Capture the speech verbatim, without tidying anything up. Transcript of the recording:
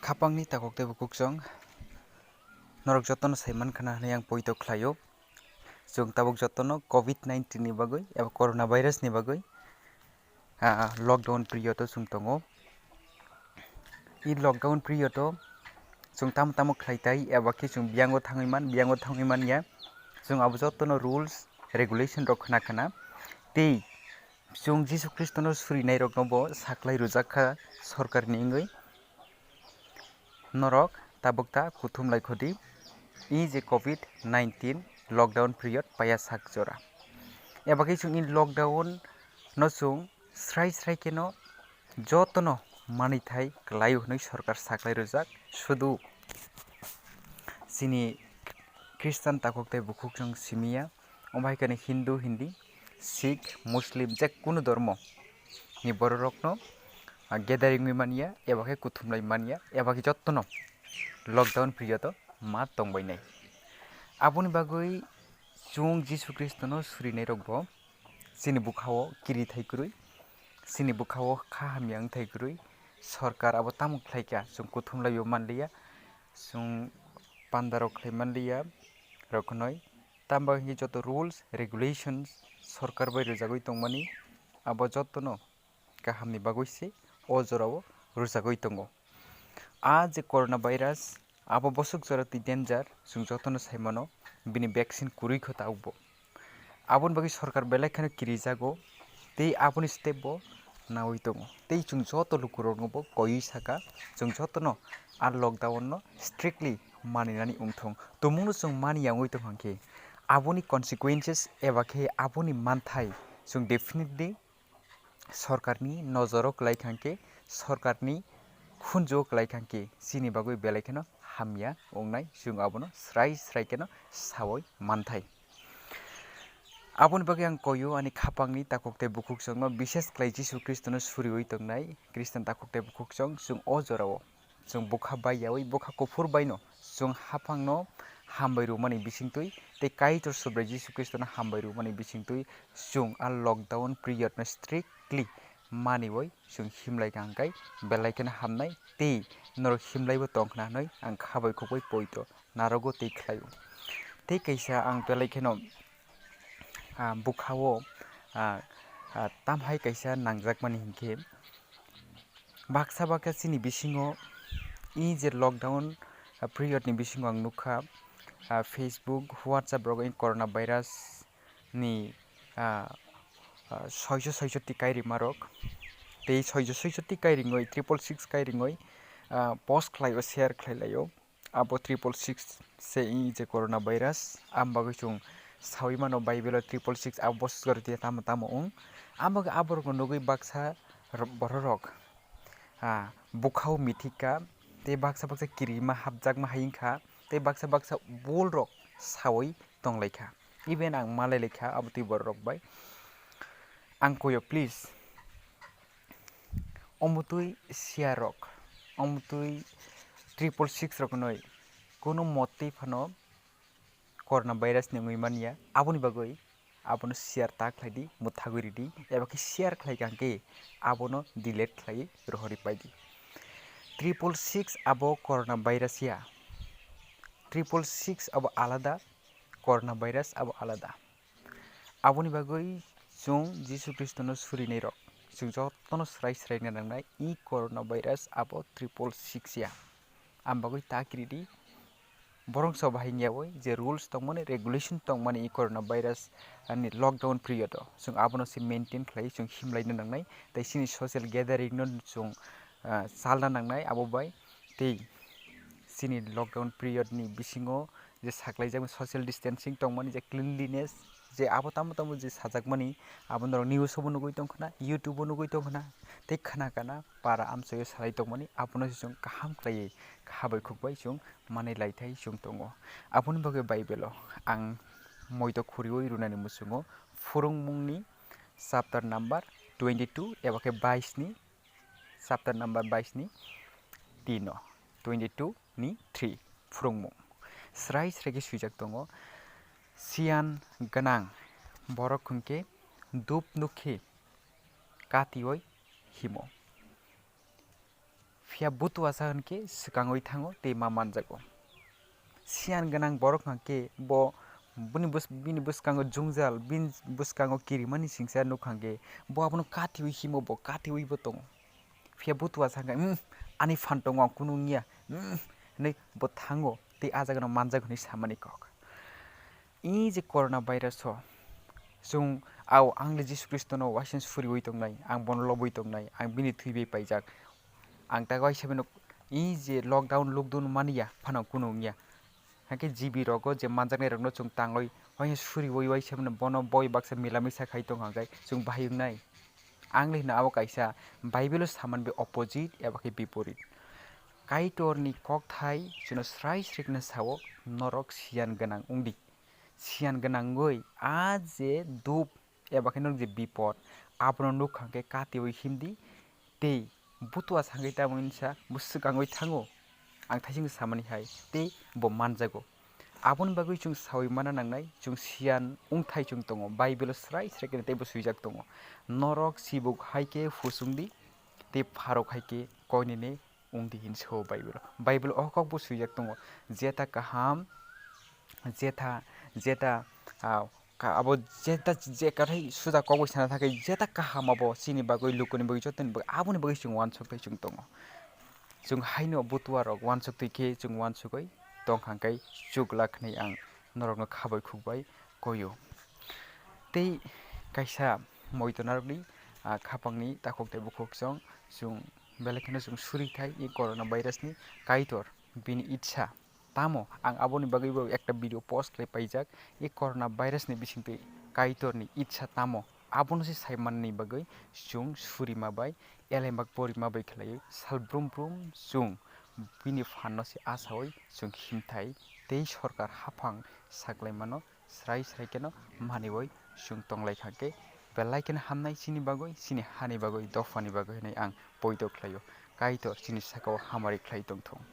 Khapangni takhuk tei bukhuk chwng norok jotono sai mankha na hwnwi ang poito khlaio. Chwng tabuk jotono covid nineteen ni bagwi eba corona virus ni bagwi, ah, lockdown period o chwng tongo. I lockdown period o chwng tamo tamo khlai tai eba khe chwng biyango thangwi man, biyango thangwi manya. Chwng abo jotono rules, regulation rok khna khna tei chwng Jisu Khristono surinairokno bo saklai rwjak kha sorkarni wngwi. Norok tabuk ta kuthum lai khodi, i je covid nineteen lockdown period paya sak jora. Eba khe chwng i lockdown no chwng srai srai kheno jotono manwi thai kwlaio hwnwi sorkar saklai rwjak. Sudu chini Khristan takhuk tei bukhuk chwng simiya, omo hai kheno Hindu, Hindi, Sikh, Muslim, je kunu dormo ni bororokno, ah, gathering wngwi manya, eba khe kuthum lai manya, eba khe jotono lockdown period o ma tongbainai. Aboni bagwi chwng Jisu Khristono surinairokbo chini bwkhao kiri thai kwrwi, chini bwkhao kha hamya wng thai kwrwi, sorkar abo tamo khlaikha, chwng kuthum laio manliya, chwng pandarok khlai manliya, roknoi. Tamo hinkhe joto rules, regulations sorkar bai rwjagwi tongmani, abo jotono kahamni bagwi se o jorao rwjagwi tongo. A je corona virus, abo bosok jora twi danger, chwng jotono sai mano, bini vaccine kwrwi kho tabukbo. Aboni bagwi sorkar belai kheno kirijago, tei aboni step bo naui tongo. Tei chwng joto lukurokno bo koiwi saka, chwng jotono a lockdown no strictly maninani wngthong. Tumungno chwng mani ya wngwi tongkha khe, aboni consequences eba khe aboni manthai chwng definitely sorkarni nojoro kwlai kha khe, sorkarni khunjuo kwlai kha khe, chini bagwi belai kheno hamya wngnai, chwng abono srai srai kheno saui manthai. Aboni bagwi ang koio ani khapangni takhuk tei bukhuk chwngno, bises khlai Jisu Khristono suriui tongnai Khristan takhuk tei bukhuk chwng, chwng o jorao chwng bwkha bai yaui, bwkha kuphur baino chwng haphangno hambai rwmani bisingtwi tei Kaitor Subrai Jisu Khristono hambai rwmani bisingtwi chwng a lockdown period no strictly maniui chwng himlai kha hwnkhe belai kheno hamnai tei norok himlaibo tong khna hwnwi ang kha bai khuk bai poito narogo tei khlaio. Tei kaisa ang belai kheno, ah, bwkhao, ah, ah, tamhai kaisa nangjakmani hinkhe, baksa baksa chini bisingo i je lockdown, ah, period ni bisingo ang nukha, ah, Facebook, WhatsApp rogo i corona virus ni, ah, ah, soiso soiso ti kairima rok tei soiso soiso ti kairingoi, triple six kairingoi, ah, post khlaio, share khlai laio. Abo triple six se i je corona virus, am bagwi chwng saui mano Bible o triple six abo bosok jora tamo tamo wng. Am bagwi aborokno nugwi baksa ro-, bororok, ah, bwkhao mithikha tei baksa baksa kirima hapjakma hai wngkha tei baksa baksa bul rok saui tonglaikha. Even ang malailaikha abo twi bororok bai. Ang koyo, please, omotwi siya rok, omotwi triple six roknoi kunu motwi phano corona virus ni wngwi manya, aboni bagwi abono share ta khlai di, mwthagwi ridi, eba khe share khlai kha hwnkhe abono delete khlai rohorwi pai di. Triple six abo corona virus ya, triple six abo alada, corona virus abo alada. Aboni bagwi chwng Jisu Khristono surinairok, chwng jotono srai sraina nangnai, i corona virus abo triple six ya. Am bagwi ta kiridi, borok so bahai wngyaui je rules tongmani, regulation tongmani i corona virus ani lockdown period o chwng abono se maintain khlai chwng himlaina nangnai, tei chini social gathering no chwng, ah, chalna nangnai abo bai tei chini lockdown period ni bisingo je saklaijak social distancing tongmani, je cleanliness, je abo tamo tamo je sajakmani, abo norok news o bo nugui tongkhna, YouTube o nugui tongkhna, tei khna kana para amchaio salai tongmani, abono se chwng kaham khlaiwi kha bai khuk bai chwng manwi laithai chwng tongo. Aboni bagwi Bible o ang moito khuriui runani muchungo Phwrwngmungni chapter number twenty two eba khe bais ni chapter number bais ni tin o, twenty two ni three, Phwrwngmung. Srai srai khe swijak tongo, siyan gwnang borok hwnkhe dup nukhe katiui himo. Phiya butuasa hwnkhe swkangwi thango tei ma manjago. Siyan gwnang borok hwnkhe bo bini bwskango jwngjal, bini bwskango kirimani singsa nukha hwnkhe bo abono katiwi himo, bo katiwibo tongo. Phiya butuasa hwnkhe, "Umm, ani phan tongo, ang kunu wngya," umm, hinwi bo thango tei ah jagano manjago hinwi samani kok. I je corona virus o chwng, "Ao, ang le Jisu Khristono waisa suriwi tongnai, ang bono lobwi tongnai, ang bini thwi bai paijak, ang ta waisa bino," i je lockdown lukdun mani ya phano kunu wngya. Hakhe G B rogo je manjaknai rokno chwng tangwi waisa suriwi waisa bino bono boi baksa milamisa khai tongkha hwnkhe chwng bahai wngnai. Ang le hino abo kaisa Bible o samani bai opposite eba khe biporit. Kaitorni kokthai chwngno srai srai kheno sao, "Norok siyan gwnang wngdi." Siyan gwnangwi a je dup eba khe norok je bipot, abono nukha hwnkhe katiwi himdi tei butuasa hwnkhe tamo hinsa bo swkangwi thango. Ang thaisingno samani hai tei bo manjago. Aboni bagwi chwng sawi mana nangnai, chwng siyan wngthai chwng tongo, Bible o srai srai kheno teibo swijak tongo, "Norok sibuk hai khe husungdi tei pharok hai khe koinene wngdi," hinwi sao Bible o. Bible o o kokbo swijak tongo, "Jeta kaham, jeta, jeta, ah, ka-, abo jeta je kathai suda kok bai sana thangkhe jeta kaham abo chini bagwi, lukuni bagwi, jotoni bagwi, aboni bagwi chwng uansuk twi chwng tongo." Chwng haino butuarok uansuk twi khe chwng uansugwi tongkha hwnkhe chuk lak hwnwi ang norokno khabai khukbai koio. Tei kaisa moitonarokni, ah, khapangni takhuk tei bukhuk chwng, chwng belai kheno chwng suri thai i corona virus ni Kaitor bini itsa. Tamo ang aboni bagwi bo ekta video post khlai paijak, i corona virus ni bisingtwi Kaitor ni itsa tamo, abono se sai manni bagwi chwng surima bai, elembak porima bai khlaiwi sal brum brum chwng bini phanno se achawi chwng himthai tei sorkar haphang saklaimano srai srai kheno maniwi chwng tonglaikha khe belai kheno hamnai chini bagwi, chini hani bagwi, dophani bagwi hwnwi ang poito khlaio. Kaitor chini sakao hamari khlai tongthung.